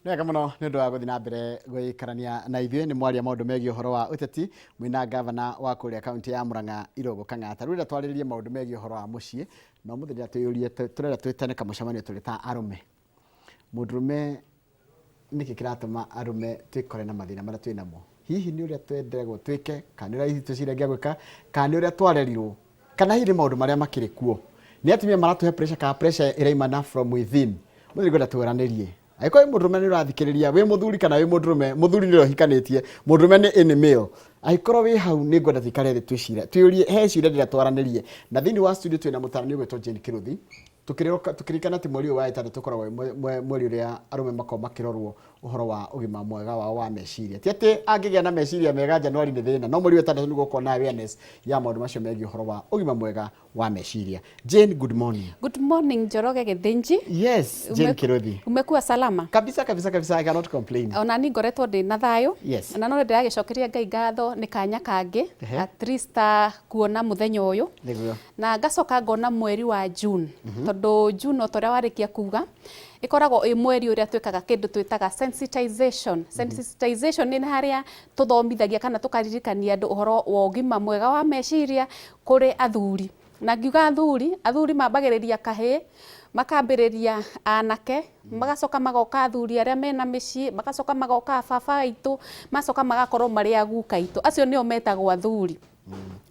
Nĩ wega mũno nĩ ũndũ wa gũthiĩ na mbere gũikarania na ithuĩ. Nĩ mwaria maũndũ megiĩ ũhoro wa ũteti mwĩna gavana wa kũrĩa kaunti ya Murang'a, Irũngũ Kang'ata. Rĩu rĩrĩa twarĩrĩrie maũndũ megiĩ ũhoro wa mũciĩ, na ũmũthĩ rĩrĩa twĩyũrie, tũrenda twĩtane kamũcemanio tũrĩ ta arũme. Mũndũrũme, nĩkĩ kĩratũma arũme twĩkore na mathĩna marĩa twĩ namo? Hihi nĩ ũrĩa twendagwo twĩke, kana nĩ ũrĩa hihi twĩciragia gwĩka, kana nĩ ũrĩa twarerirwo, kana hihi nĩ maũndũ marĩa makĩrĩ kuo? Nĩ atumia maratũhe pressure kana pressure ĩraimana from within? Mũthĩ ngwenda tũranĩrie. Angĩkorwo wĩ mũndũrũme nĩ ũrathikĩrĩria, wĩ mũthuri kana wĩ mũndũrũme, mũthuri nĩ ũrĩa ũhikanĩtie, mũndũrũme nĩ any male. Angĩkorwo wĩ hau nĩ ngwenda tũikare thĩ twĩcire, twĩyũrie, he ciũria ndĩrenda twaranĩrie. Na thĩinĩ wa studio twĩna mũtarani ũgwĩtwo Jane Kĩrũthi. Tũkĩririkana atĩ mweri ũyũ wa ĩtandatũ ũkoragwo wĩ mweri ũrĩa arũme makoragwo makĩrorwo ũhoro wa ũgima mwega wao wa meciria. Ti atĩ angĩgĩa na meciria mega Januari nĩ thĩna, no mweri wa ĩtandatũ nĩguo ũkoragwo na awareness ya maũndũ macio megiĩ ũhoro wa ũgima mwega wa meciria. Jane, good morning. Good morning, Njoroge Gĩthĩnji. Yes, Jane Kĩrũthi. Umekuwa salama? Kabisa kabisa kabisa, I cannot complain. Ona ni ngoretwo ndĩ na thayũ. Na no ndĩragĩcokeria Ngai ngatho nĩ kanya kangĩ at least ta kuona mũthenya ũyũ. Nĩguo. Na ngacoka ngona mweri wa June. Tondũ June, o ta ũrĩa warĩkia kuga, ĩkoragwo ĩ mweri ũrĩa twĩkaga kĩndũ twĩtaga sensitization. Sensitization nĩ harĩa tũthomithagia kana tũkaririkania andũ ũhoro wa ũgima mwega wa meciria kũrĩ athuri. Na ngiuga athuri, athuri mambagĩrĩria kahĩĩ, makambĩrĩria anake, magacoka magoka athuri arĩa mena mĩciĩ, magacoka magoka baba aitũ, magacoka magakorwo marĩ a guka aitũ. Acio nĩo metagwo athuri.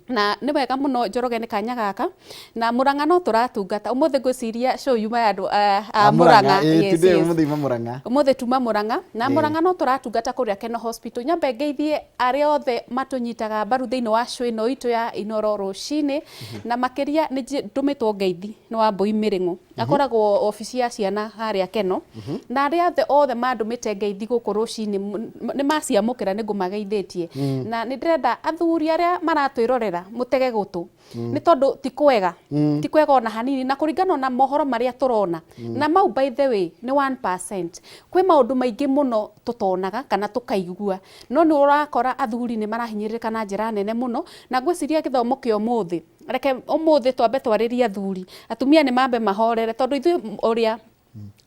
Na nĩ wega mũno, Njoroge, nĩ kanya gaka na Mũrang'a no tũratungata ũmũthĩ. Ngwĩciria show yuma ya andũ a Mũrang'a. Yes, today ũmũthĩ ima Mũrang'a. Ũmũthĩ tuma Mũrang'a na Mũrang'a no tũratungata kũrĩa Keno Hospital. Nyambe ngeithie arĩa othe matũnyitaga mbaru thĩinĩ wa show ĩno itũ ya Inoro rũcinĩ, na makĩria nĩ ndũmĩtwo ngeithi nĩ Wambũi Mĩrĩng'ũ, akoragwo obici ya ciana harĩa Keno, na arĩa othe othe mandũmĩte ngeithi gũkũ rũcinĩ nĩ maciamũkĩra, nĩ ngũmageithĩtie. Na nĩ ndĩrenda athuri arĩa maratwĩrorera mũtege gũtũ, nĩ tondũ ti kwega, ti kwega ona hanini, na kũringana na mohoro marĩa tũrona na mau, by the way, nĩ 1%. Kwĩ maũndũ maingĩ mũno tũtonaga kana tũkaigua, no nĩ ũrakora athuri nĩ marahinyĩrĩrĩka na njĩra nene mũno. Na ngwĩciria gĩthomo kĩa ũmũthĩ, reke ũmũthĩ twambe twarĩrie athuri, atumia nĩ mambe mahorere, tondũ ithuĩ ũrĩa,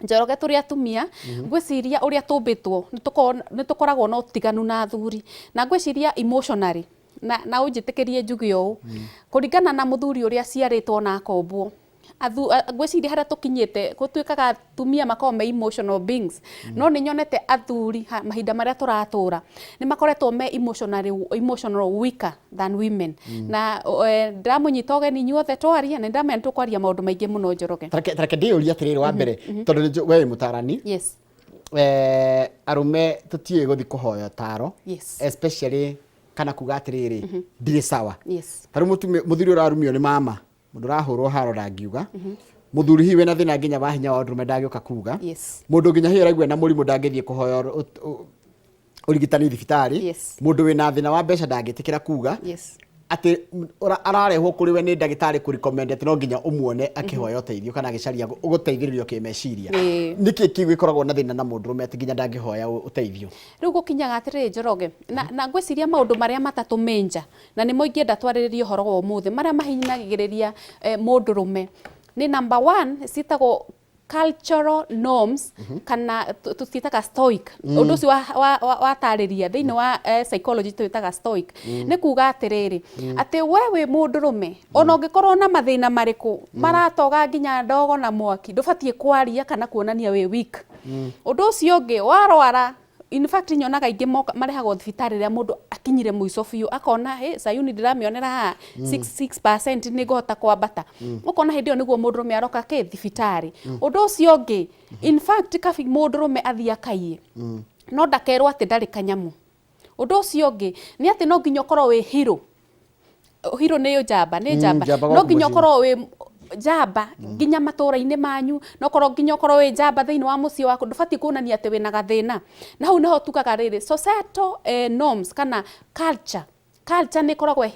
Njoroge, tũrĩ atumia, ngwĩciria ũrĩa tũmbĩtwo nĩ tũkoragwo na ũtiganu na athuri, na ngwĩciria emotionally, na ũnjĩtĩkĩrie njuge ũũ, kũringana na mũthuri ũrĩa aciarĩtwo na akombwo, ngwĩciria harĩa tũkinyĩte gũtuĩkaga atumia makoragwo me emotional beings, no nĩ nyonete athuri mahinda marĩa tũratũra nĩ makoretwo me emotional weaker than women. Na ndĩramũnyita ũgeni inyuothe twarie, na nĩndamenya nĩ tũkwaria maũndũ maingĩ mũno, Njoroge. Tareke ndĩyũrie atĩrĩrĩ, wa mbere, tondũ we wĩ mũtarani, arũme tũtiũĩ gũthiĩ kũhoya ũtaro, especially kana kuga atĩrĩrĩ, ndirĩ sawa. Ta rĩu mũthuri ũrarumio nĩ mama, mũndũ ũrahũrwo haro ndangiuga, mũthuri hihi wĩna thĩna nginya wa hinya wa ũndũrũme ndangĩũka kuga, mũndũ nginya hihi ũraigua na mũrimũ ndangĩthiĩ kũhoya ũrigitani thibitarĩ, mũndũ wĩna thĩna wa mbeca ndangĩtĩkĩra kuga atĩ ararehwo kũrĩ we nĩ ndagĩtarĩ kũ recommend atĩ no nginya ũmuone akĩhoya ũteithio kana agĩcaria gũteithĩrĩrio kĩmeciria. Nĩkĩ kĩu gĩkoragwo na thĩna na mũndũrũme atĩ nginya ndangĩhoya ũteithio? Rĩu gũkinyaga atĩrĩrĩ, Njoroge, na ngwĩciria maũndũ marĩa matatũ major, na nĩmo ingĩenda twarĩrĩrie ũhoro wa ũmũthĩ, marĩa mahinyagĩrĩria mũndũrũme nĩ number one, ciĩtagwo cultural norms, kana tũciĩtaga stoic. Ũndũ ũcio watarĩria thĩinĩ wa psychology twĩtaga stoic. Nĩ kuga atĩrĩrĩ, atĩ we wĩ mũndũrũme, ona ũngĩkorwo na mathĩna marĩkũ maratoga nginya ndogo na mwaki, ndũbatiĩ kwaria kana kuonania wĩ weak. Ũndũ ũcio ũngĩ, warwara, in fact nyonaga aingĩ moka marehagwo thibitarĩ rĩrĩa mũndũ akinyire mũico biũ, akona hĩ Sayuni ndĩramĩonera haha 6% nĩ ngũhota kwambata, ũkona hĩndĩ ĩyo nĩguo mũndũrũme aroka kĩ thibitarĩ. Ũndũ ũcio ũngĩ, in fact kabi mũndũrũme athiĩ akaiye, no ndakerwo atĩ ndarĩ kanyamũ. Ũndũ ũcio ũngĩ nĩ atĩ no nginya ũkorwo wĩ hero. Hero nĩ njamba, nĩ njamba. Njamba no gwaku nginya mũciĩ. Ũkorwo wĩ njamba nginya matũra-inĩ manyu, no korwo nginya ũkorwo wĩ njamba thĩinĩ wa mũciĩ waku, ndũbatiĩ kuonania atĩ wĩna gathĩna. Na hau nĩho tugaga rĩrĩ, societal norms kana culture nĩ ĩkoragwo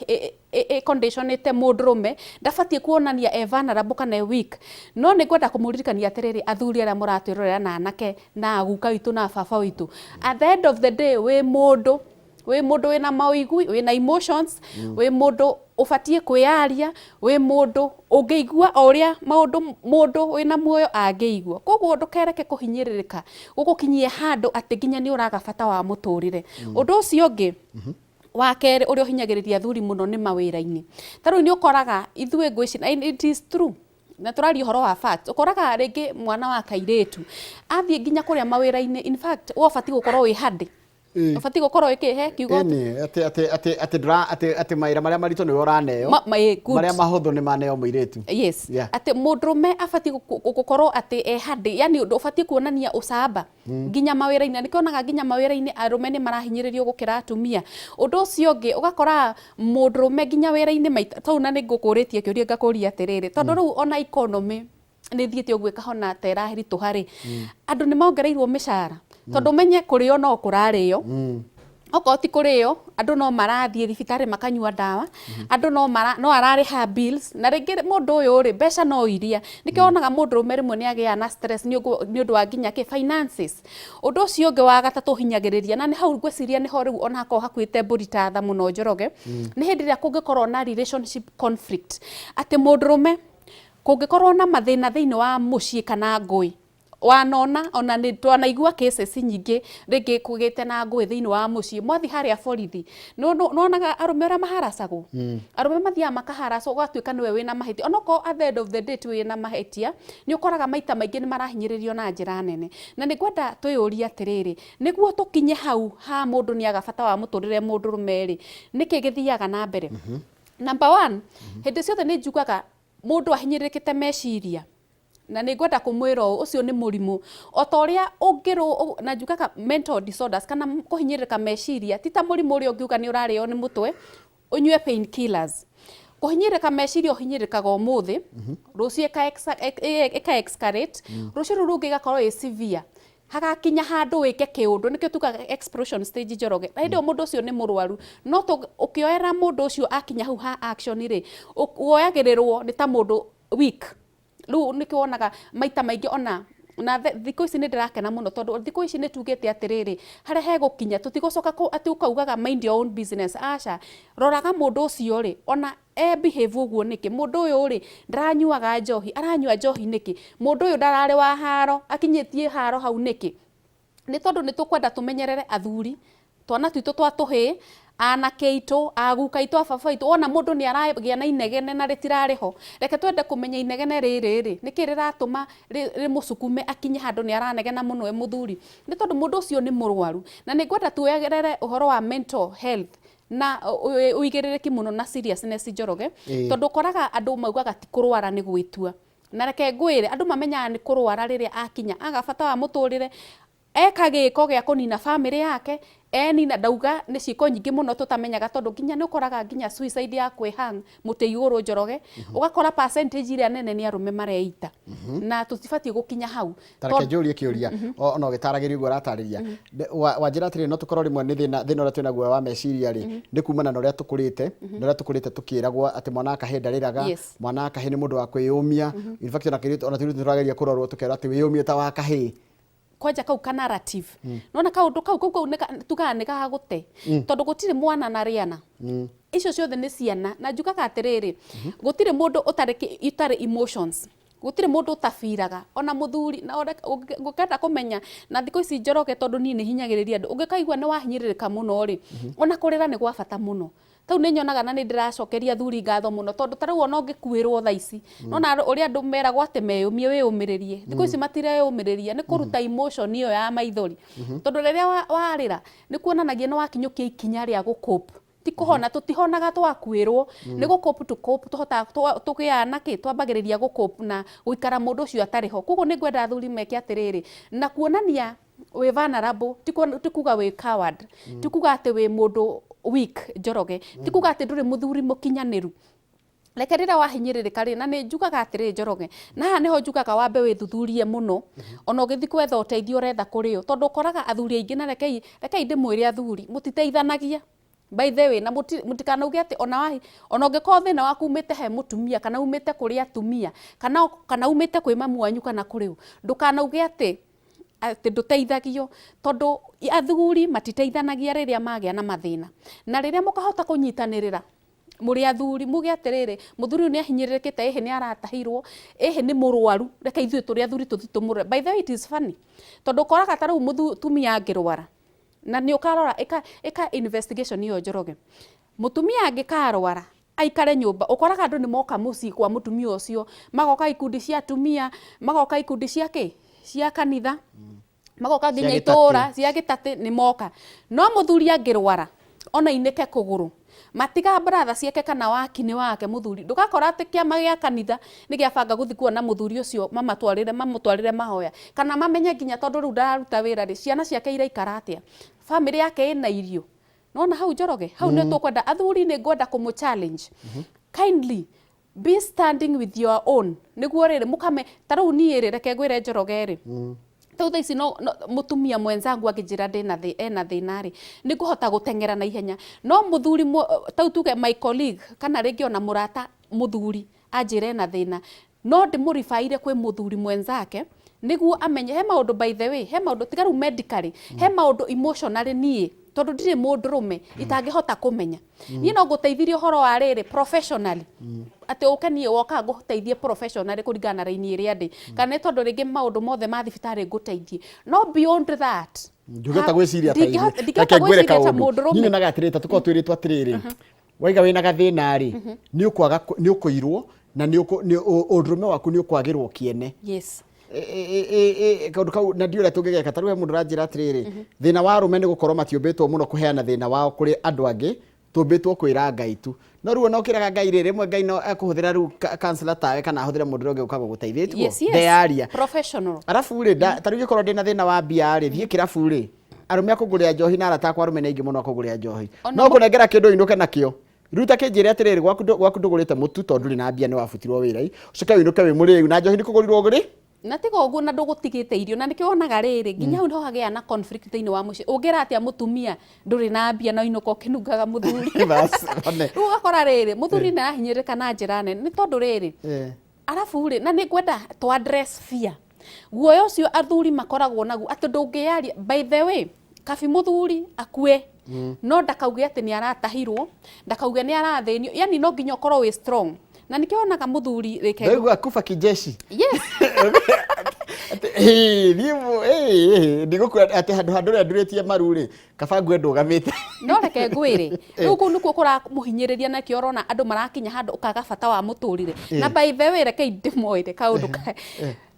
ĩ-condition-ĩte mũndũrũme ndabatiĩ kuonania e vulnerable kana e weak. No nĩ ngwenda kũmũririkania atĩrĩrĩ, athuri arĩa mũratwĩrorera na anake na guka witũ na baba witũ, at the end of the day wĩ mũndũ, wĩ mũndũ wĩna mawĩigwi, wĩna emotions, wĩ mũndũ. Ũbatiĩ kwĩyaria wĩ mũndũ ũngĩigua o ũrĩa maũndũ mũndũ wĩna muoyo angĩigua. Koguo ndũkereke kũhinyĩrĩrĩka gũgũkinyie handũ atĩ nginya nĩ ũraga bata wa mũtũrĩre. Ũndũ ũcio ũngĩ wa kerĩ ũrĩa ũhinyagĩrĩria athuri mũno nĩ mawĩra-inĩ. Ta rĩu nĩ ũkoraga ithuĩ ngwĩciria, and it is true, na tũraria ũhoro wa facts, ũkoraga rĩngĩ mwana wa kairĩtu athiĩ nginya kũrĩa mawĩra-inĩ, in fact we ũbatiĩ gũkorwo wĩ handy. Ũbatiĩ gũkorwo wĩ kĩ he kiugo Ĩni, atĩ atĩ atĩ atĩ ndũra atĩ atĩ mawĩra marĩa maritũ nĩwe ũraneo. Good. Marĩa mahũthũ nĩ maneo mũirĩtu. Yes. Atĩ mũndũrũme abatiĩ gũkorwo atĩ e handy, yani ũndũ ũbatiĩ kuonania ũcamba nginya mawĩra-inĩ. Na nĩkĩo onaga nginya mawĩra-inĩ arũme nĩ marahinyĩrĩrio gũkĩra atumia. Ũndũ ũcio ũngĩ ũgakora mũndũrũme nginya wĩra-inĩ maita tau, na nĩ ngũkũrĩtie kĩũria ngakũria atĩrĩrĩ, tondũ rĩu ona economy nĩ ĩthiĩte ũguo ĩkahona ta ĩraritũha rĩ, andũ nĩ mongereirwo mĩcara? Tondũ ũmenye kũrĩo no kũrarĩo, okorwo ti kũrĩo andũ no marathiĩ thibitarĩ makanyua ndawa, andũ no mara, no ararĩha bills, na rĩngĩ mũndũ ũyũ rĩ, mbeca no iria. Nĩkĩo wonaga mũndũrũme rĩmwe nĩ agĩaga na stress nĩ ũndũ wa nginya kĩ finances. Ũndũ ũcio ũngĩ wa gatatũ ũhinyagĩrĩria, na nĩ hau ngwĩciria nĩho rĩu ona hakoragwo hakuĩte mbũri ta tha mũno Njoroge, nĩ hĩndĩ ĩrĩa kũngĩkorwo na relationship conflict, atĩ mũndũrũme kũngĩkorwo na mathĩna thĩinĩ wa mũciĩ kana ngũĩ. Wanona ona nĩ twanaigua cases nyingĩ, rĩngĩ kũgĩte na ngũĩ thĩinĩ wa mũciĩ, mwathiĩ harĩa borithi nĩwonaga arũme ũrĩa maharacagwo. Arũme mathiaga makaharacwo, ũgatuĩka nĩwe wĩna mahĩtia, onokorwo at the end of the day tiwe wĩna mahĩtia. Nĩ ũkoraga maita maingĩ nĩ marahinyĩrĩrio na njĩra nene. Na nĩ ngwenda twĩyũrie atĩrĩrĩ, nĩguo tũkinye hau ha mũndũ nĩ aga bata wa mũtũrĩre mũndũrũme rĩ, nĩkĩ gĩthiaga na mbere? Number one, hĩndĩ ciothe nĩ njugaga mũndũ ahinyĩrĩrĩkĩte meciria, na nĩ ngwenda kũmwĩra ũũ, ũcio nĩ mũrimũ o ta ũrĩa ũngĩrũ, na njugaga mental disorders kana kũhinyĩrĩrĩka meciria ti ta mũrimũ ũrĩa ũngiuga nĩ ũrarĩo nĩ mũtwe ũnyue pain killers. Kũhinyĩrĩrĩka meciria ũhinyĩrĩrĩkaga ũmũthĩ, rũciũ ĩka escalate, rũciũ rũu rũngĩ ĩgakorwo ĩ severe, hagakinya handũ wĩke kĩũndũ, nĩkĩo tugaga explosion stage, Njoroge. Na hĩndĩ ĩyo mũndũ ũcio nĩ mũrwaru, no ũkĩoera mũndũ ũcio akinya hau ha action rĩ, woyagĩrĩrwo nĩ ta mũndũ weak. Rĩu nĩkĩo wonaga maita maingĩ ona na thikũ ici nĩ ndĩrakena mũno, tondũ thikũ ici nĩ tugĩte atĩrĩrĩ, harĩa hegũkinya tũtigũcoka atĩ ũkaugaga mind your own business. Aca, roraga mũndũ ũcio rĩ, ona e behave ũguo nĩkĩ? Mũndũ ũyũ rĩ, ndaranyuaga njohi, aranyua njohi nĩkĩ? Mũndũ ũyũ ndararĩ wa haro, akinyĩtie haro hau nĩkĩ? Nĩ tondũ nĩ tũkwenda tũmenyerere athuri, twana twitũ twa tũhĩĩ, anake aitũ, aguka aitũ, ababa aitũ. Wona mũndũ nĩ aragĩa na inegene na rĩtirarĩ ho, reke twende kũmenya inegene rĩrĩ rĩ, nĩkĩ rĩratũma rĩmũcukume akinye handũ nĩ aranegena mũno e mũthuri? Nĩ tondũ mũndũ ũcio nĩ mũrwaru. Na nĩ ngwenda tuoyerere ũhoro wa mental health na ũigĩrĩrĩki mũno na seriousness, Njoroge, tondũ ũkoraga andũ maugaga ti kũrwara, nĩ gwĩtua. Na reke ngwĩre, andũ mamenyaga nĩ kũrwara rĩrĩa akinya aga bata wa mũtũrĩre, eka gĩko gĩa kũnina bamĩrĩ yake, enina. Ndauga nĩ ciĩko nyingĩ mũno tũtamenyaga, tondũ nginya nĩ ũkoraga nginya suicide ya kwĩhang mũtĩ igũrũ, Njoroge, ũgakora percentage ĩrĩa nene nĩ arũme mareita, na tũtibatiĩ gũkinya hau. Ta reke njũrie kĩũria, ona ũgĩtaragĩria ũguo ũratarĩria, wanjĩra atĩrĩrĩ, no tũkorwo rĩmwe nĩ thĩna ũrĩa twĩnaguo wa meciria rĩ, nĩ kumana na ũrĩa tũkũrĩte, na ũrĩa tũkũrĩte tũkĩragwo atĩ mwana wa kahĩĩ ndarĩraga, mwana wa kahĩĩ nĩ mũndũ wa kwĩyũmia. In fact, ona kĩirĩtu, ona tũirĩtu nĩtũrageria kũrorwo, tũkerwo atĩ wĩyũmie ta wa kahĩĩ. Kwanja kau ka narrative, nona kaũndũ kau tugaga nĩ gagũte, tondũ gũtirĩ mwana na rĩana icio ciothe nĩ ciana. Na njugaga atĩrĩrĩ, gũtirĩ mũndũ ũtarĩ emotions, gũtirĩ mũndũ ũtabiraga, ona mũthuri. Na ũngĩenda kũmenya na thikũ ici, Njoroge, tondũ niĩ nĩ hinyagĩrĩria andũ, ũngĩkaigua nĩ wahinyĩrĩrĩka mũno rĩ, ona kũrĩra nĩ gwa bata mũno. Tau nĩ nyonaga na nĩ ndĩracokeria athuri ngatho mũno, tondũ ta rĩu ona ũngĩkuĩrwo thaa ici, nona ũrĩa andũ meragwo atĩ meyũmie, wĩyũmĩrĩrie, thikũ ici matireyũmĩrĩria nĩ kũruta emotion ĩyo ya maithori, tondũ rĩrĩa warĩra nĩ kuonanagia nĩ wakinyũkia ikinya rĩa gũcope. Ti kũhona, tũtihonaga twakuĩrwo, nĩ gũcope to cope tũhotaga tũgĩaga na kĩ twambagĩrĩria gũcope na gũikara mũndũ ũcio atarĩ ho. Koguo nĩ ngwenda athuri meke atĩrĩrĩ, na kuonania wĩ vulnerable ti kuga wĩ coward, ti kuga atĩ wĩ mũndũ weak, Njoroge, ti kuga atĩ ndũrĩ mũthuri mũkinyanĩru. Reke rĩrĩa wahinyĩrĩrĩka rĩ, na nĩ njugaga atĩrĩrĩ, Njoroge, na haha nĩho njugaga wambe wĩthuthurie mũno ona ũgĩthiĩ gwetha ũteithio ũretha kũrĩ ũ, tondũ ũkoraga athuri aingĩ, na rekei ndĩmwĩre, athuri mũtiteithanagia, by the way. Na mũtikanauge atĩ ona wahi, ona ũngĩkorwo thĩna waku umĩte he mũtumia, kana umĩte kũrĩ atumia, kana umĩte kwĩ mamu wanyu, kana kũrĩ ũ, ndũkanauge atĩ ndũteithagio, tondũ athuri matiteithanagia rĩrĩa magĩa na mathĩna. Na rĩrĩa mũkahota kũnyitanĩrĩra Mũrĩ athuri muge atĩrĩrĩ, mũthuri ũyũ nĩ ahinyĩrĩrĩkĩte, ĩhĩ nĩ aratahirwo, ĩhĩ nĩ mũrwaru, reke ithuĩ tũrĩ athuri tũthiĩ tũmũrore. By the way, it is funny tondũ ũkoraga ta rĩu mũtumia angĩrwara na nĩ ũkarora ĩka, ĩka investigation ĩyo, Njoroge, mũtumia angĩkarwara aikare nyũmba, ũkoraga andũ nĩ moka mũciĩ kwa mũtumia ũcio, magoka ikundi cia atumia, magoka ikundi cia kĩ, cia kanitha, magoka nginya Cia gĩtatĩ. Itũra cia gĩtatĩ nĩ moka. No mũthuri angĩrwara ona inĩke kũgũrũ, matiga brother ciake kana wakini wake mũthuri. Ndũgakora atĩ kĩama gĩa kanitha nĩ gĩabanga gũthiĩ kuona mũthuri ũcio, mamatwarĩre, mamũtwarĩre mahoya, kana mamenye nginya tondũ rĩu ndararuta wĩra rĩ, ciana ciake iraikara atĩa, famĩlĩ yake ĩna irio. Nona hau, Njoroge, hau nĩ tũkwenda athuri, nĩ ngwenda kũmũ challenge, kindly be standing with your own, nĩguo rĩrĩ mũkame. Ta rĩu niĩ rĩ, reke ngwĩre, Njoroge rĩ, rĩu thaa ici no mũtumia mwenzangu angĩnjĩra ndĩna thĩ ena thĩna rĩ, nĩ ngũhota gũteng'era na ihenya. No mũthuri tau tuge my colleague kana rĩngĩ ona mũrata mũthuri anjĩra ena thĩna, no ndĩmũribaire kwĩ mũthuri mwenzake nĩguo amenye he maũndũ. By the way, he maũndũ tiga rĩu medically, he maũndũ emotionally niĩ tondũ ndirĩ mũndũrũme itangĩhota kũmenya. Niĩ no ngũteithirie ũhoro wa rĩrĩ professionally, atĩ ũke niĩ woka ngũteithie professionally kũringana na raini ĩrĩa ndĩ, kana nĩ tondũ rĩngĩ maũndũ mothe ma thibitarĩ ngũteithie, no beyond that Ndũngĩhota gwĩciria ta ithuĩ. Ndingĩhota Reke ngwĩre gwĩciria ta kaũndũ. mũndũrũme. Niĩ nyonaga atĩrĩrĩ, ta tũkorwo twĩrĩtwo atĩrĩrĩ, waiga wĩna gathĩna rĩ, nĩ ũkwaga nĩ ũkũirwo na nĩ ũndũrũme waku nĩ ũkwagĩrwo kĩene. Kaũndũ kau na ndiũ ũrĩa tũngĩgeka. Ta rĩu he mũndũ ũranjĩra atĩrĩrĩ, thĩna wa arũme nĩ gũkorwo matiũmbĩtwo mũno kũheana thĩna wao kũrĩ andũ angĩ, tũmbĩtwo kwĩra Ngai tu. No rĩu ona ũkĩraga Ngai rĩ, rĩmwe Ngai no ekũhũthĩra rĩu counselor tawe kana ahũthĩre mũndũ ũrĩa ũngĩ ũka gũgũteithia tiguo? Ndeyaria. Professional. Arabu rĩ, ta rĩu ingĩkorwo ndĩna thĩna wa mbia rĩ, thiĩ kĩrabu rĩ, arũme akũngũrĩra njohi na arata akwa arũme nĩ aingĩ mũno akũgũrĩra njohi. Ona No kũnengera kĩndũ ũinũke nakĩo. Rĩu ta kĩnjĩre atĩrĩrĩ, gwaku ndũgũrĩte mũtu tondũ ndũrĩ na mbia, nĩ wabutirwo wĩra, ũcoke ũinũke wĩ mũrĩu na njohi nĩ kũgũrirwo rĩ. Na tiga ũguo na ndũgũtigĩte irio, na nĩkĩo wonaga rĩrĩ nginya hau nĩho hagĩa na conflict thĩinĩ wa mũciĩ. Ũngĩra atĩa mũtumia ndũrĩ na mbia na ũinũka ũkĩnungaga mũthuri? Bas, one. Rĩu ũgakora rĩrĩ mũthuri nĩ arahinyĩrĩrĩka na njĩra nene nĩ tondũ rĩrĩ, arabu rĩ, na nĩ ngwenda to address fear, guoya ũcio athuri makoragwo naguo atĩ ndũngĩyaria. By the way, kabi mũthuri akue no ndakauge atĩ nĩ aratahirwo, ndakauge nĩ arathĩnio, yani no nginya ũkorwo wĩ strong, na nĩkĩo wonaga mũthuri rĩke Ndaigua kufa kijeshi. Yes. Atĩ, "Ĩĩ, niĩ ĩĩ, ĩĩ, ndigũkua atĩ handũ handũ ũrĩa ndurĩtie maru rĩ, kaba ngue ndũgamĩte." No reke ngwĩre, rĩu kũu nĩkuo kũramũhinyĩrĩria, nakĩo ũrona andũ marakinya handũ ũkaga bata wa mũtũrĩre. Na by the way, rekei ndĩmwĩre kaũndũ ka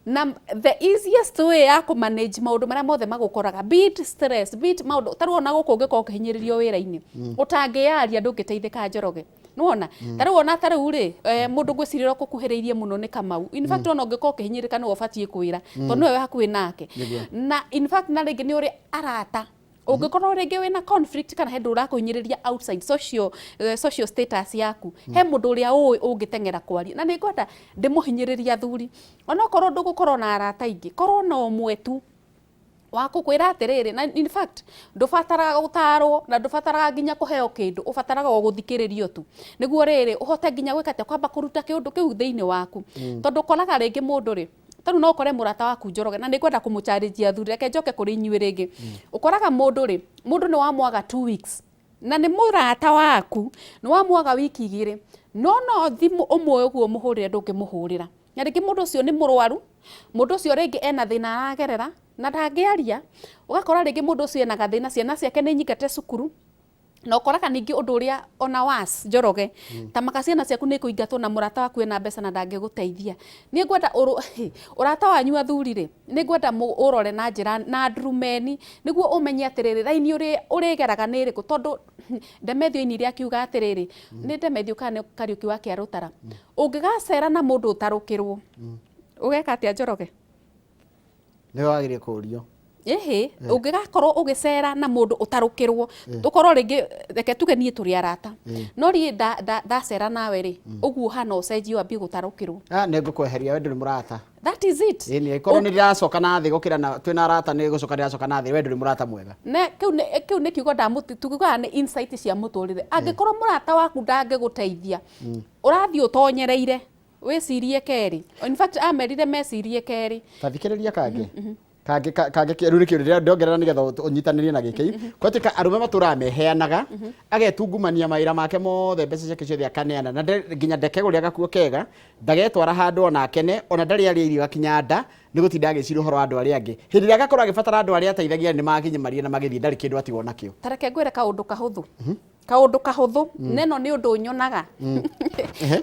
na the easiest way ya kũ manage maũndũ marĩa mothe magũkoraga, be it stress, be it maũndũ ta rĩu ona gũkũ ũngĩkorwo ũkĩhinyĩrĩrio wĩra-inĩ ũtangĩyaria, ndũngĩteithĩka, Njoroge. Nĩwona ta rĩu ona ta rĩu rĩ, mũndũ ngwĩciria ũrĩa ũkũkuhĩrĩirie mũno nĩ Kamau. In fact, ona ũngĩkorwo ũkĩhinyĩrĩrĩka, nĩwe ũbatiĩ kwĩra tondũ nĩwe wĩ hakuhĩ nake. Na in fact, na rĩngĩ nĩ ũrĩ arata, ũngĩkorwo rĩngĩ wĩna conflict kana he ndũ ũrakũhinyĩrĩria outside social status yaku, he mũndũ ũrĩa ũĩ ũngĩteng'era kwaria. Na nĩ ngwenda ndĩmũhinyĩrĩrie athuri, onokorwo ndũgũkorwo na arata aingĩ, korwo na ũmwe tu wa gũkwĩra atĩrĩrĩ. Na in fact, ndũbataraga gũtarwo na ndũbataraga nginya kũheo kĩndũ, ũbataraga o gũthikĩrĩrio tu, nĩguo rĩrĩ ũhote nginya gwĩka atĩa, kwamba kũruta kĩũndũ kĩu thĩinĩ waku. Tondũ ũkoraga rĩngĩ mũndũ rĩ, tarĩu no ũkore mũrata waku, Njoroge, na nĩ ngwenda kũmũcharĩnjia athuri, reke njoke kũrĩ inyuĩ rĩngĩ. Ũkoraga mũndũ rĩ, mũndũ nĩ wamwaga 2 weeks na nĩ mũrata waku, nĩ wamwaga wiki 2, no thimũ ũmwe ũguo mũhũrĩre ndũngĩmũhũrĩra. Na rĩngĩ mũndũ ũcio nĩ mũrwaru, mũndũ ũcio rĩngĩ ena thĩna aragerera na ndangĩaria. Ũgakora rĩngĩ mũndũ ũcio ena gathĩna, ciana ciake nĩ nyingate cukuru, na ũkoraga ningĩ ũndũ ũrĩa ona was Njoroge, ta maka ciana ciaku nĩ kũingatwo na mũrata waku ena mbeca na ndangĩgũteithia. Niĩ ngwenda ũrata wanyu athuri rĩ, nĩ ngwenda ũrore na njĩra na ndurumeni, nĩguo ũmenye atĩrĩrĩ, raini ũrĩgeraga nĩ ĩrĩkũ. Tondũ Ndemethio ainire akiuga atĩrĩrĩ, nĩ Ndemethio kana nĩ Kariũki wa Kĩarũtara, ũngĩgacera na mũndũ ũtarũkĩrwo, ũgeka atĩa, Njoroge? Nĩwe wagĩrĩire kũũrio. Ĩhĩ, ũngĩgakorwo ũgĩcera na mũndũ ũtarũkĩrwo, tũkorwo rĩngĩ, reke tuge niĩ tũrĩ arata, no niĩ ndacera nawe rĩ, ũguo hana ũcenjie wambie gũtarũkĩrwo. Ah, nĩ ngũkweheria, we ndũrĩ mũrata. That is it. Ĩni korwo nĩ ndĩracoka na thĩ gũkĩra na twĩna arata, nĩ gũcoka ndĩracoka na thĩ, we ndũrĩ mũrata mwega. Ne kĩu nĩ kiugo ndamũti tugiugaga nĩ insight cia mũtũrĩre. Angĩkorwo mũrata waku ndangĩgũteithia, ũrathiĩ ũtonyereire, wĩcirie kerĩ. In fact, amerire mecirie kerĩ. Ta thikĩrĩria kangĩ. Kangĩ kangĩ rĩu nĩkĩo ndĩrongerera nĩgetha ũnyitanĩrie na gĩkĩ. Gwatuĩka arũme matũraga meheanaga, agetungumania mawĩra make mothe, mbeca ciake ciothe akaneana, na nginya ndekegũrĩra gakuo kega, ndagetwara handũ ona akene, ona ndarĩ arĩa irio gakinya nda, nĩ gũtinda agĩciria ũhoro wa andũ arĩa angĩ. Hĩndĩ ĩrĩa agakorwo agĩbatara andũ arĩa ateithagia nĩ makinyamaria na magĩthiĩ, ndarĩ kĩndũ atigwo nakĩo. Ta reke ngwĩre kaũndũ kahũthũ. Kaũndũ kahũthũ, na ĩno nĩ ũndũ nyonaga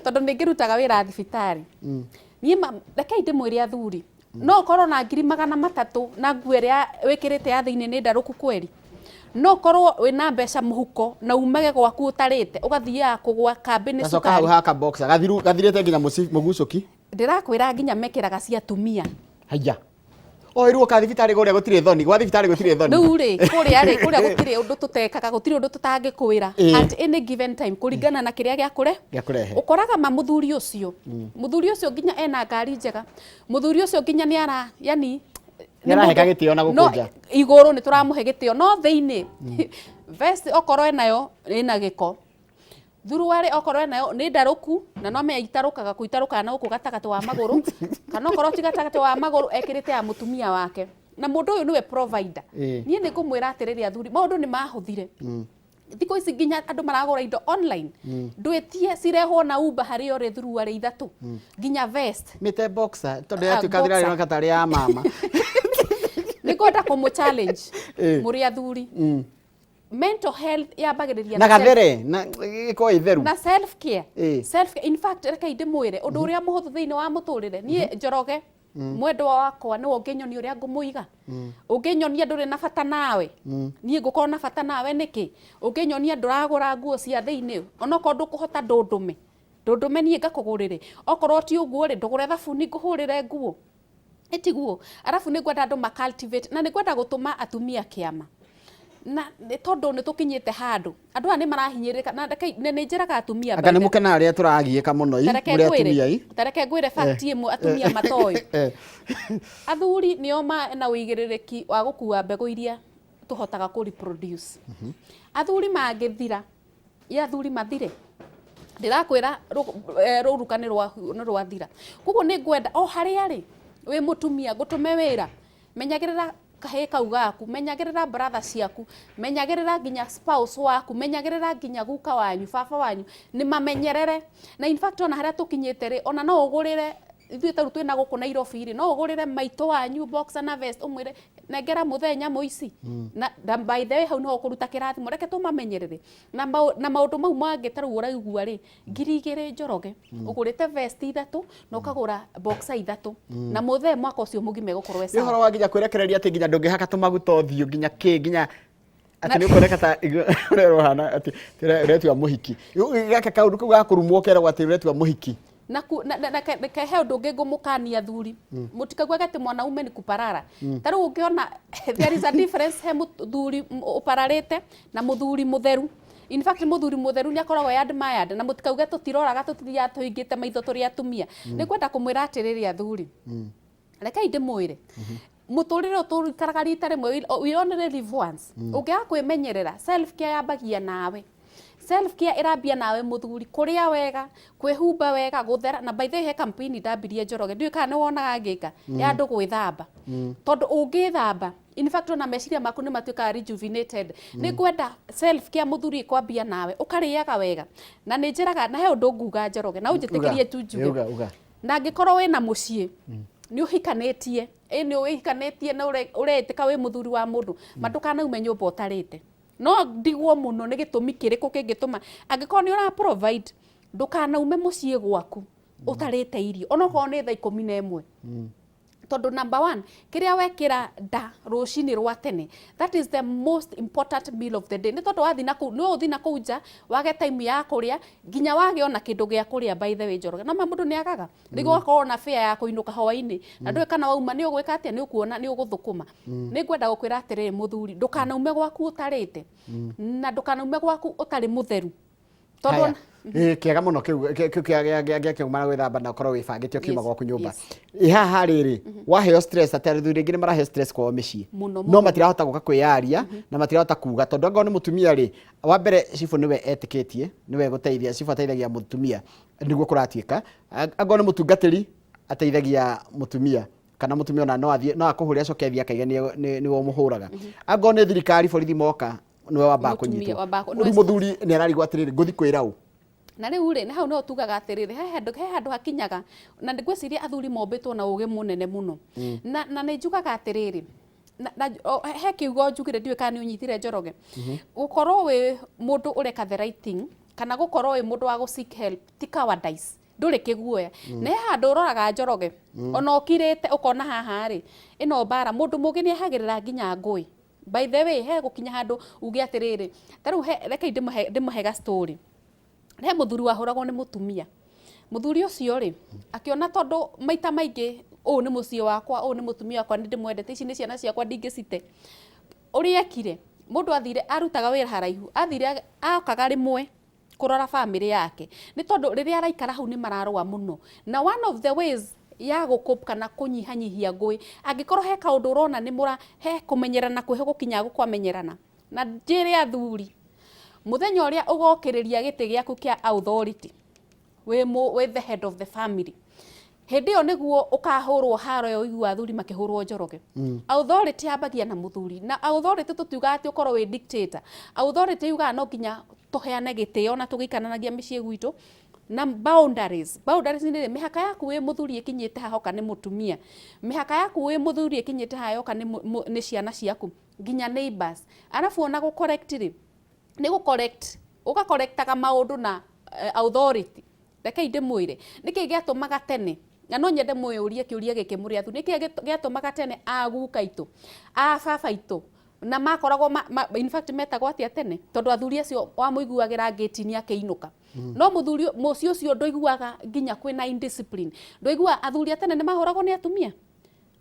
tondũ nĩ ngĩrutaga wĩra thibitarĩ. Niĩ rekei ndĩmwĩre athuri, no ũkorwo na 300,000 na nguo ĩrĩa wĩkĩrĩte ya thĩinĩ nĩ ndarũku kweri. No ũkorwo wĩna mbeca mũhuko na umage gwaku ũtarĩte, ũgathiaga kũgwa kambĩ nĩ Gacoka hau cukari. haka boxer gathiru gathirĩte nginya mũgucũki. Ndĩrakwĩra nginya mekĩraga cia atumia. Haiya. O ĩrwo ka thibitarĩ kũrĩa gũtirĩ thoni, gwa thibitarĩ gũtirĩ thoni. Rĩu rĩ, kũrĩa rĩ, kũrĩa gũtirĩ ũndũ tũtekaga, gũtirĩ ũndũ tũtangĩkwĩra. At any given time, kũringana na kĩrĩa gĩakũre. Gĩakũrehe. Ũkoraga ma mũthuri ũcio. Mũthuri ũcio nginya ena ngari njega. Mũthuri ũcio nginya nĩ ara, yani, nĩ Nĩaraheka gĩtĩo na gũkũ no, nja. Igũrũ nĩ tũramũhe gĩtĩo, no thĩinĩ, vest okorwo enayo ĩna gĩko. Thuruarĩ okorwo enayo nĩ ndarũku, na no menya itarũkaga kũ itarũkaga na gũkũ gatagatĩ wa magũrũ, kana okorwo ti gatagatĩ wa magũrũ ekĩrĩte ya mũtumia wake. Na mũndũ ũyũ nĩwe provider. Niĩ nĩ ngũmwĩra atĩrĩrĩ athuri, maũndũ nĩ mahũthire. Thikũ ici nginya andũ maragũra indo online. Ndwĩtie cirehwo na Uber harĩa ũrĩ thuruarĩ 3. Nginya vest. Mĩte boxer, tondũ Ah, yatuĩka boxer. thirarĩ katarĩ ya mama. Nĩ ngwenda kũmũ challenge mũrĩ athuri. Mental health yambagĩrĩria Na na self gathere, na ĩkorwo ĩtheru. Na self care. Self care. In fact, rekei ndĩmwĩre ũndũ ũrĩa mũhũthũ thĩinĩ wa mũtũrĩre. Niĩ Njoroge, mwendwa wakwa nĩwe ũngĩnyonia ũrĩa ngũmũiga. Ũngĩnyonia ndũrĩ na bata nawe, niĩ ngũkorwo na bata nawe nĩkĩ? Ũngĩnyonia ndũragũra nguo cia thĩinĩ, onokorwo ndũkũhota ndũndũme. Ndũndũme niĩ ngakũgũrĩre. Okorwo ti ũguo rĩ, ndũgũre thabuni ngũhũrĩre nguo. Ĩtiguo. Arabu nĩ ngwenda andũ ma cultivate, na nĩ ngwenda gũtũma atumia kĩama. Na nĩ tondũ nĩ tũkinyĩte handũ, andũ aya nĩ marahinyĩrĩrĩka, na reke, na nĩ njĩraga atumia Anga nĩ mũkenaga rĩrĩa tũragiĩka mũno i, Tareke mũrĩ ngwĩre, atumia i. tareke ngwĩre fact ĩmwe atumia matoĩ. Athuri nĩo mena ũigĩrĩrĩki wa gũkua mbegũ iria tũhotaga kũ reproduce. Athuri mangĩthira, ĩ athuri mathire, ndĩrakwĩra rũruka nĩ rwathira. Koguo nĩ ngwenda o harĩa rĩ, wĩ mũtumia ngũtũme wĩra, menyagĩrĩra kahĩĩ kau gaku, menyagĩrĩra brother ciaku, menyagĩrĩra nginya spouse waku, menyagĩrĩra nginya guka wanyu, baba wanyu, nĩ mamenyerere. Na in fact ona harĩa tũkinyĩte rĩ, ona no ũgũrĩre, ithuĩ ta rĩu twĩna gũkũ Nairobi rĩ, no ũgũrĩre maitũ wanyu boxer na vest, ũmwĩre nengera mũthee nyamũ ici. Na by the way hau nĩho ũkũruta kĩrathimo, reke tũmamenyerere. Na maũndũ mau mangĩ ta rĩu ũraigua rĩ, 2,000 Njoroge, ũgũrĩte vest 3 na ũkagũra boxer 3. Na mũthee mwaka ũcio mũgima ĩgũkorwo ĩ Nĩ sawa. ũhoro wa nginya kwĩrekereria atĩ nginya ndũngĩhaka tũmaguta ũthiũ nginya kĩ, nginya atĩ nĩ ũkuoneka ta ũrĩa ũhana atĩ ũretua mũhiki. Gaka kaũndũ kau ga kũrumwo keragwo atĩ ũretua mũhiki. Na ku, na, na, na, ke, ke he ũndũ ũngĩ ngũmũkania athuri. Mũtikauage atĩ mwanaume ni kuparara. Ta rĩu ũngĩona there is a difference he mũthuri ũpararĩte na mũthuri mũtheru. In fact mũthuri mũtheru nĩ akoragwo e admired, na mũtikauge tũtiroraga tũtithiaga tũhingĩte maitho tũrĩ atumia. Nĩ ngwenda kũmwĩra atĩrĩrĩ athuri. Rekei ndĩmwĩre. Mũtũrĩre ũyũ tũikaraga rita rĩmwe, we only live once. Ũngĩaga kwĩmenyerera, self care yambagia nawe. Self care ĩrambia nawe mũthuri, kũrĩa wega, kwĩhumba wega, gũthera. Na by the way he campaign ndambirie Njoroge, ndiũĩ kana nĩ wonaga ngĩka, ya andũ gwĩthamba. Tondũ ũngĩthamba, in fact ona meciria maku nĩ matuĩkaga rejuvenated. Nĩ ngwenda self care mũthuri ĩkwambia nawe, ũkarĩaga wega. Na nĩ njĩraga, na he ũndũ nguga Njoroge, na ũnjĩtĩkĩrie tu njuge. Uga, uga. Na angĩkorwo wĩna mũciĩ, nĩ ũhikanĩtie, ĩ nĩ ũhikanĩtie na ũretĩka wĩ mũthuri wa mũndũ, ma ndũkanaume nyũmba ũtarĩte. No ndigwo mũno nĩ gĩtũmi kĩrĩkũ kĩngĩtũma, angĩkorwo nĩ ũra provide, ndũkanaume mũciĩ gwaku ũtarĩte irio, onokorwo nĩ thaa 11. Tondũ number 1, kĩrĩa wekĩra nda rũcinĩ rwa tene, that is the most important meal of the day. Nĩ tondũ wathiĩ na kũu, no ũthiĩ na kũu nja, wage time ya kũrĩa, nginya wage ona kĩndũ gĩa kũrĩa by the way Njoroge. No ma mũndũ nĩ agaga, rĩngĩ ũgakorwo na fare ya kũinũka hwaĩ-inĩ, na ndũĩ kana wauma nĩ ũgwĩka atĩa, nĩ ũkuona nĩ ũgũthũkũma. Nĩ ngwenda gũkwĩra atĩrĩrĩ mũthuri, ndũkanaume gwaku ũtarĩte, na ndũkanaume gwaku ũtarĩ mũtheru. Tondũ Haya. Kĩega mũno kĩu, kĩu kĩa kĩuma na gwĩthamba na ũkorwo wĩbangĩte ũkiuma gwaku nyũmba. Ĩ haha rĩrĩ, waheo stress atĩ athuri aingĩ nĩ maraheo stress kwao mĩciĩ. Mũno, No mũno. matirahota gũka kwĩyaria na matirahota kuga tondũ angorwo nĩ mũtumia rĩ, wa mbere cibũ nĩwe etĩkĩtie, nĩwe gũteithia, cibũ ateithagia mũtumia nĩguo kũratuĩka. Angorwo nĩ mũtungatĩri ateithagia mũtumia. Kana mũtumia ona no athiĩ, no akũhũre, acoke athiĩ akaige nĩwe ũmũhũraga. Angorwo nĩ thirikari, borithi moka, nĩwe wambaga Mũtumia kũnyitwo. Wambaga Rĩu mũthuri nĩ ararigwo atĩrĩrĩ, ngũthi kwĩra ũ? Na rĩu rĩ, nĩ hau no tugaga atĩrĩrĩ, he handũ hakinyaga na ngwĩciria athuri mombĩtwo na ũgĩ mũnene mũno. Na nĩ njugaga atĩrĩrĩ, na he kiugo njugire, ndiũĩ kana nĩ ũnyitire, Njoroge, gũkorwo wĩ mũndũ ũreka the right thing kana gũkorwo wĩ mũndũ wa gũ seek help ti cowardice, ndũrĩ kĩguoya. Na he handũ ũroraga, Njoroge, ona ũkirĩte ũkona haha rĩ, ĩno mbara, mũndũ mũgĩ nĩ ehagĩrĩra nginya ngũĩ. By the way, he gũkinya handũ uge atĩrĩrĩ, ta rĩu rekei ndĩmũhe ga story. He mũthuri wahũragwo nĩ mũtumia. Mũthuri ũcio rĩ, akĩona tondũ maita maingĩ ũũ nĩ mũciĩ wakwa, ũũ nĩ mũtumia wakwa, nĩ ndĩmwendete, ici nĩ ciana ciakwa, ndingĩcite. Ũrĩa ekire, mũndũ athire, arutaga wĩra haraihu, athire okaga rĩmwe kũrora bamĩrĩ yake, nĩ tondũ rĩrĩa araikara hau nĩ mararũa mũno. Na one of the ways ya gũcope kana kũnyihanyihia ngũĩ, angĩkorwo he kaũndũ ũrona nĩ mũra he kũmenyerana, kwĩho gũkinya gũkwamenyerana. Na njĩre athuri, mũthenya ũrĩa ũgokĩrĩria gĩtĩ gĩaku kĩa authority, wĩ the head of the family, hĩndĩ ĩyo nĩguo ũkahũrwo haro ĩyo ũigua athuri makĩhũrwo, Njoroge. Authority yambagia na mũthuri. Na authority tũtiugaga atĩ ũkorwo wĩ dictator. Authority yugaga no nginya tũheane gĩtĩo na tũgĩikaranagia mĩciĩ gwitũ na boundaries. Boundaries nĩ rĩ, mĩhaka yaku wĩ mũthuri ĩkinyĩte haha oka nĩ mũtumia, mĩhaka yaku wĩ mũthuri ĩkinyĩte haha yoka nĩ ciana ciaku, nginya neighbors. Arabu ona gũ correct rĩ, nĩ gũ correct, ũgakorektaga maũndũ na authority. Rekei ndĩmwĩre nĩkĩ gĩatũmaga tene, na no nyende mwĩyũrie kĩũria gĩkĩ mũrĩ athuri, nĩkĩ gĩatũmaga tene a guka itũ, a baba itũ na makoragwo in fact metagwo atĩa tene? Tondũ athuri acio wamũiguagĩra ngĩti-inĩ akĩinũka, no mũthuri mũciĩ ũcio ndũiguaga nginya kwĩna indiscipline, ndũiguaga athuri a tene nĩ mahũragwo nĩ atumia,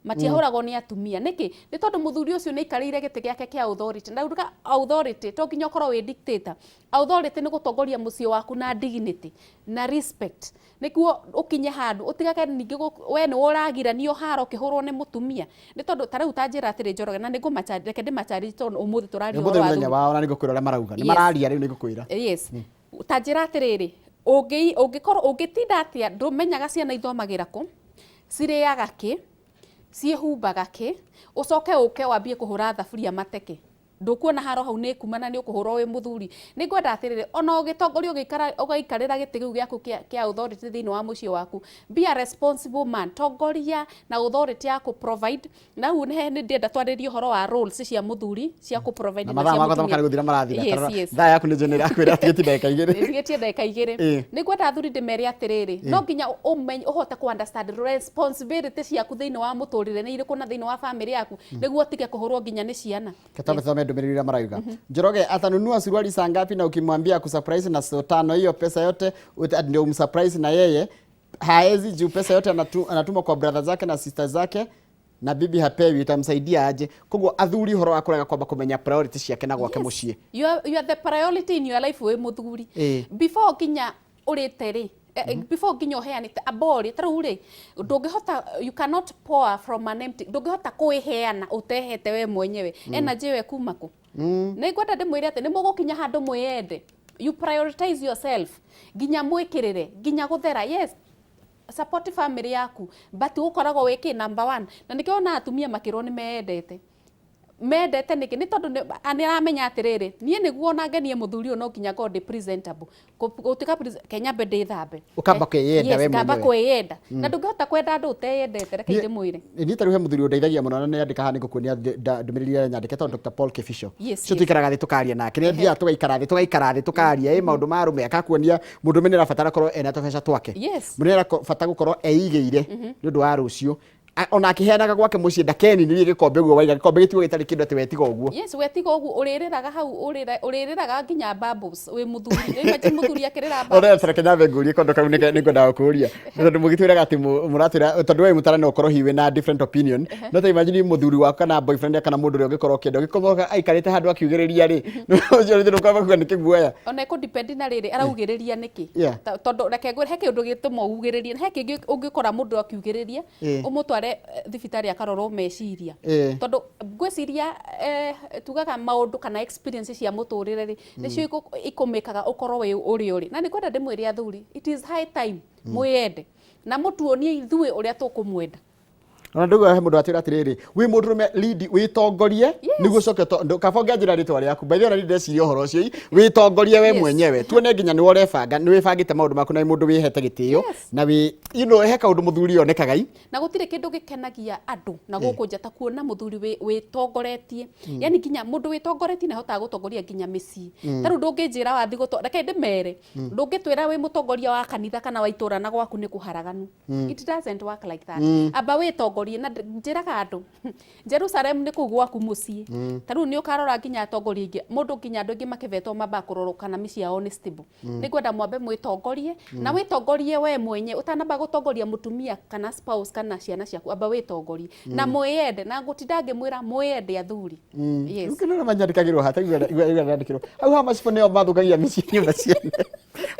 matiahũragwo nĩ atumia. Nĩkĩ? Nĩ tondũ mũthuri ũcio nĩ aikarĩire gĩtĩ gĩake kĩa authority. Na uga authority to nginya ũkorwo wĩ dictator. Authority nĩ gũtongoria mũciĩ waku na dignity na respect, nĩguo ũkinye handũ ũtigage ningĩ we nĩwe ũragiranio haro ũkĩhũrwo nĩ mũtumia. Nĩ tondũ ta rĩu ta njĩra atĩrĩ, Njoroge, na nĩ ngũmacha, reke ndĩmacharĩ tondũ ũmũthĩ tũraria ũhoro wa mũthenya athuri. Wao na nĩngũkwĩra ũrĩa marauga nĩ mararia rĩu, nĩngũkwĩra. Yes, ta njĩra atĩrĩrĩ, ũngĩkorwo ũngĩtinda atĩa ndũmenyaga ciana ithomagĩra kũ, cirĩaga kĩ, ciĩhumbaga kĩ, ũcoke ũke wambie kũhũra thaburia mateke, ndũkuona haro hau nĩ kuma na nĩ ũkũhũrwo wĩ mũthuri. Nĩ ngwenda atĩrĩrĩ, ona ũgĩtongoria, ũgĩikara ũgaikarĩra gĩtĩ kĩu gĩaku kĩa authority thĩinĩ wa mũciĩ waku, be a responsible man. Tongoria na authority ya kũ provide. Na hau nĩ ndĩrenda twarĩrie ũhoro wa roles cia mũthuri cia kũ provide na na mathaa cia makwa mũtumia. makana gũthira marathira. Yes. Thaa yaku nĩ njũĩ nĩ ĩrakwĩra tigĩti ndagĩka 2. Tigĩtie ndagĩka 2. Nĩ ngwenda athuri ndĩmere atĩrĩrĩ, no nginya ũmenye, ũhote kũ understand responsibility ciaku thĩinĩ wa mũtũrĩre nĩ irĩkũ na thĩinĩ wa family yaku, nĩguo ũtige kũhũrwo nginya nĩ ciana. Katambe tusome ndũmĩrĩri iria marauga. Njoroge atanunua suruali saa ngapi na ukimwambia akusurprise na so tano, hiyo pesa yote ndio umsurprise na yeye haezi juu pesa yote anatuma kwa brother zake na sister zake na bibi hapewi, itamsaidia aje? Koguo athuri, ũhoro wa kũrega kwamba kũmenya priority ciake na gwake mũciĩ. You are the priority in your life wĩ mũthuri. Before nginya ũrĩte rĩ, before nginya ũheanĩte ambori, ta rĩu rĩ, ndũngĩhota, you cannot pour from an empty, ndũngĩhota kwĩheana ũtehete we mwenyewe. Energy ĩyo ĩkuma kũ? Nĩ ngwenda ndĩmwĩre atĩ nĩ mũgũkinya handũ mwĩyende, you prioritize yourself, nginya mwĩkĩrĩre, nginya gũthera. Yes, support family yaku, but ũkoragwo wĩ kĩ number one. Na nĩkĩo ona atumia makĩrwo nĩ meyendete. Mendete nĩkĩ? Nĩ tondũ nĩ aramenya atĩrĩrĩ, niĩ nĩguo ona ngenie mũthuri ũyũ no nginya ngorwo ndĩ presentable. Gũtuĩka kenyambe ndĩthambe. Ũkamba kwĩyenda Yes, we ngamba mwenyewe. kwĩyenda. Na ndũngĩhota kwenda andũ ũteyendete, reke ndĩmwĩre. Niĩ ta rĩu he mũthuri ũndeithagia mũno na nĩ andĩka haha, nĩ ngũkuonia ndũmĩrĩri ĩrĩa nyandĩke, tondũ Dr. Paul Kibisho ũcio tũikaraga thĩ tũkaria nake, nĩ athiaga tũgaikara thĩ tũkaria ĩ maũndũ ma arũme, akakuonia mũndũrũme nĩ arabatara korwo ena tũbeca twake. Mũndũ nĩ arabata gũkorwo eigĩire nĩ ũndũ wa rũciũ. Ona akĩheanaga gwake mũciĩ ndakeninĩrie gĩkombe ũguo waiga gĩkombe gĩtigwo gĩtarĩ kĩndũ, atĩ wetiga ũguo. Yes, wetiga ũguo ũrĩrĩraga hau, ũrĩrĩraga nginya bubbles wĩ mũthuri. Rĩu imagine mũthuri akĩrĩra bubbles. Ona reke nyambe ngũrie kondo kau, nĩ ngwendaga gũkũria tondũ mũgĩtwĩraga atĩ mũratwĩra tondũ we mũtara no ũkorwo hihi wĩna different opinion, no ta imagine mũthuri waku kana boyfriend kana mũndũ ũrĩa ũngĩkorwo ũkĩenda ũgĩkorwo aikarĩte handũ akiugĩrĩria rĩ, ũcio nĩ ũkwamba kuga nĩ kĩguoya. Ona ĩkũ depend na rĩrĩ araugĩrĩria nĩkĩ. Tondũ reke ngwĩre, he kĩũndũ gĩtũma ugĩrĩrie, he kĩngĩ ũngĩkora mũndũ akiugĩrĩria, ũmũtware thibitarĩ akarorwo meciria. Tondũ ngwĩciria tugaga maũndũ kana experience cia mũtũrĩre rĩ, nĩcio ikũmĩkaga ũkorwo wĩ ũrĩa ũrĩ. Na nĩ kwenda ndĩmwĩre athuri, it is high time mwĩyende na mũtuonie ithuĩ ũrĩa tũkũmwenda. Ona ndauga he mũndũ atwĩra atĩrĩrĩ, wĩ mũndũrũme, lead, wĩtongorie nĩguo ũcoke kaba ũngĩanjĩra rĩtwa rĩaku. By the way, ona niĩ ndĩreciria ũhoro ũcio, wĩtongorie we mwenyewe, tuone nginya nĩwe ũrebanga, nĩ wĩbangĩte maũndũ maku na wĩ mũndũ wĩhete gĩtĩo na wĩ he kaũndũ mũthuri onekaga i. Na gũtirĩ kĩndũ gĩkenagia andũ na gũkũ nja ta kuona mũthuri wĩtongoretie. Yani nginya mũndũ wĩtongoretie nĩ ahotaga gũtongoria nginya mĩciĩ. Ta rĩu ndũngĩnjĩra wathi gũto, reke ndĩmere, ndũngĩtwĩra wĩ mũtongoria wa kanitha kana wa itũra na gwaku nĩ kũharaganu. It doesn't work like that. Amba wĩtongorie. Na njĩraga andũ, Jerusalem nĩ kũu gwaku mũciĩ. Ta rĩu nĩ ũkarora nginya atongoria aingĩ, mũndũ nginya andũ aingĩ makĩvetwo mambaga kũrorwo kana mĩciĩ yao nĩ stable. Nĩ ngwenda mwambe mwĩtongorie, na wĩtongorie we mwenye ũtanamba gũtongoria mũtumia kana spouse kana ciana ciaku. Amba wĩtongorie na mwĩyende, na ngũtinda ngĩmwĩra mwĩyende, athuri. Yes. Rĩu kĩndũ manyandĩkagĩrwo ha taigua igua ndandĩkĩrwo hau ha macibũ nĩo mathũkagia mĩciĩ, nyũmba ciene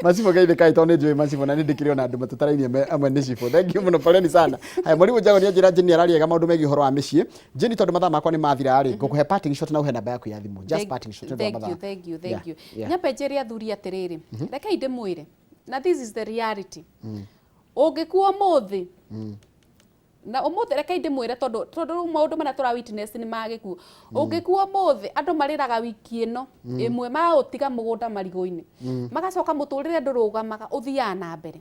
macibũ. Geithĩkai tondũ nĩ njũĩ macibũ na nĩ ndĩkĩrĩ ona andũ matũtarainie amwe nĩ cibũ. Thank you mũno, poleni sana. Haya, mwarimu Njago nĩ anjĩra Jane araria maũndũ megiĩ ũhoro wa mĩciĩ. Jane, tondũ mathaa makwa nĩ mathira rĩ, ngũkũhe parting shot na ũhe namba yaku ya thimũ, just parting shot nĩ ũndũ wa Thank you, mathaa. Thank you, thank you. Yeah. Nyambe njĩre athuri atĩrĩrĩ, rekei ndĩmwĩre, na this is the reality. Ũngĩkua ũmũthĩ na ũmũthĩ, rekei ndĩmwĩre, tondũ rĩu maũndũ marĩa tũra witness nĩ ma gĩkuũ. Ũngĩkua ũmũthĩ, andũ marĩraga wiki ĩno ĩmwe, maũtiga mũgũnda marigũ-inĩ, magacoka mũtũrĩre ndũrũgamaga, ũthiaga na mbere.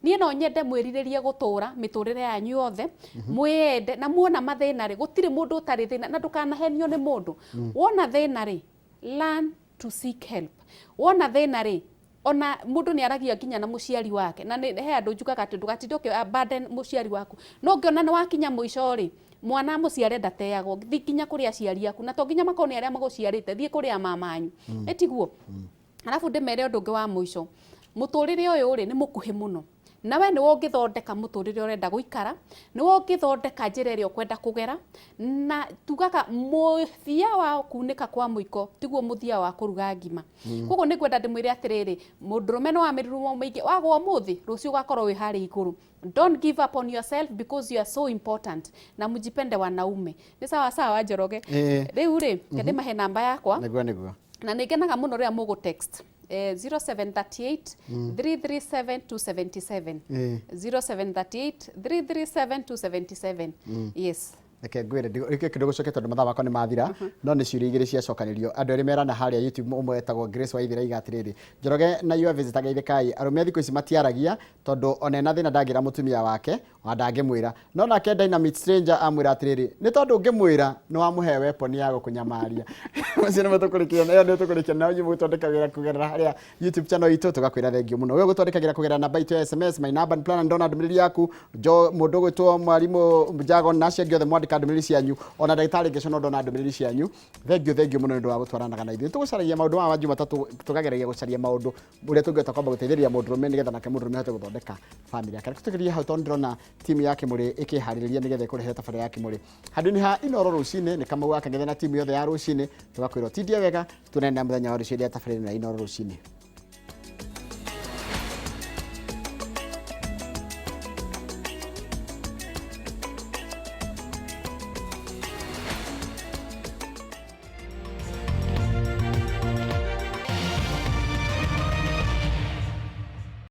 Niĩ no nyende mwĩrirĩrie gũtũra mĩtũrĩre yanyu yothe, mwĩyende, na muona mathĩna rĩ, gũtirĩ mũndũ ũtarĩ thĩna, na ndũkanahenio nĩ mũndũ. Wona thĩna rĩ, learn to seek help. Wona thĩna rĩ, ona mũndũ nĩ aragia nginya na mũciari wake, na nĩ he andũ njugaga atĩ ndũgatinde ũkĩ burden mũciari waku. No ũngĩona nĩ wakinya mũico rĩ, mwana mũciare ndateagwo. Thiĩ nginya kũrĩ aciari aku, na to nginya makorwo nĩ arĩa magũciarĩte, thiĩ kũrĩ a mama anyu, ĩtiguo? Arabu ndĩmere ũndũ ũngĩ wa mũico. Mũtũrĩre ũyũ rĩ, nĩ mũkuhĩ mũno, na we nĩwe ũngĩthondeka mũtũrĩre ũrenda gũikara, nĩwe ũngĩthondeka njĩra ĩrĩa ũkwenda kũgera. Na tugaga mũthia wa kunĩka kwa mũiko tiguo mũthia wa kũruga ngima. Koguo nĩ ngwenda ndĩmwĩre atĩrĩrĩ, mũndũrũme nĩ wa mĩrurumo mĩingĩ. Wagwa ũmũthĩ, rũciũ ũgakorwo wĩ harĩa igũrũ. Don't give up on yourself because you are so important. Na mjipende, wanaume. Nĩ sawa sawa, Njoroge? Rĩu rĩ, reke ndĩmahe namba yakwa. Nĩguo. Na nĩ ngenaga mũno rĩrĩa mũgũ text 0738 337 277. 0738 337 277, yes. Reke ngwĩre, reke kĩndũ gũcoke tondũ mathaa makwa nĩ mathira, no nĩ ciũria igĩrĩ ciacokanĩrio andũ erĩ merana harĩa YouTube. Ũmwe etagwo Grace Waithira aiga atĩrĩrĩ, "Njoroge na your visitor, geithĩkai. Arũme a thikũ ici matiaragia tondũ ona ena thĩna ndangĩra mũtumia wake, ona ndangĩmwĩra." No nake Dynamic Stranger amwĩra atĩrĩrĩ, "Nĩ tondũ ũngĩmwĩra nĩ wamũhe weapon ya gũkũnyamaria." Macio nĩmo tũkũrĩkia nayo, nĩ tũkũrĩkia nayo. Inyuĩ mũgũtwandĩkagĩra kũgerera harĩa YouTube channel itũ, tũgakwĩra thank you mũno. We ũgũtwandĩkagĩra kũgerera namba itũ ya SMS, my number plan, ndona ndũmĩrĩri yaku jo mũndũ ũgwĩtwo mwarimũ Jagon na acio angĩ othe mwandĩka ndũmĩrĩri cianyu, ona ndagĩtarĩ Ngeco no ndona ndũmĩrĩri cianyu. Thank you, thank you mũno nĩ ũndũ wa gũtwaranaga na ithuĩ. Tũgũcaragia maũndũ maya ma Jumatatũ, tũkageragia gũcaria maũndũ ũrĩa tũngĩhota kwamba gũteithĩrĩria mũndũrũme nĩgetha nake mũndũrũme ahote gũthondeka family yake. Reke tũgerie hau tondũ ndĩrona timu ya Kĩmũrĩ ĩkĩharĩrĩria nĩgetha ĩkũrehere tabarĩra ya Kĩmũrĩ handũ-inĩ ha Inoro rũcinĩ. Nĩ Kamau wa Kang'ethe na timu yothe ya rũcinĩ, tũgakwĩra ũtindie wega, tuonane na mũthenya wa rũciũ hĩndĩ ya tabarĩra ya Inoro rũcinĩ.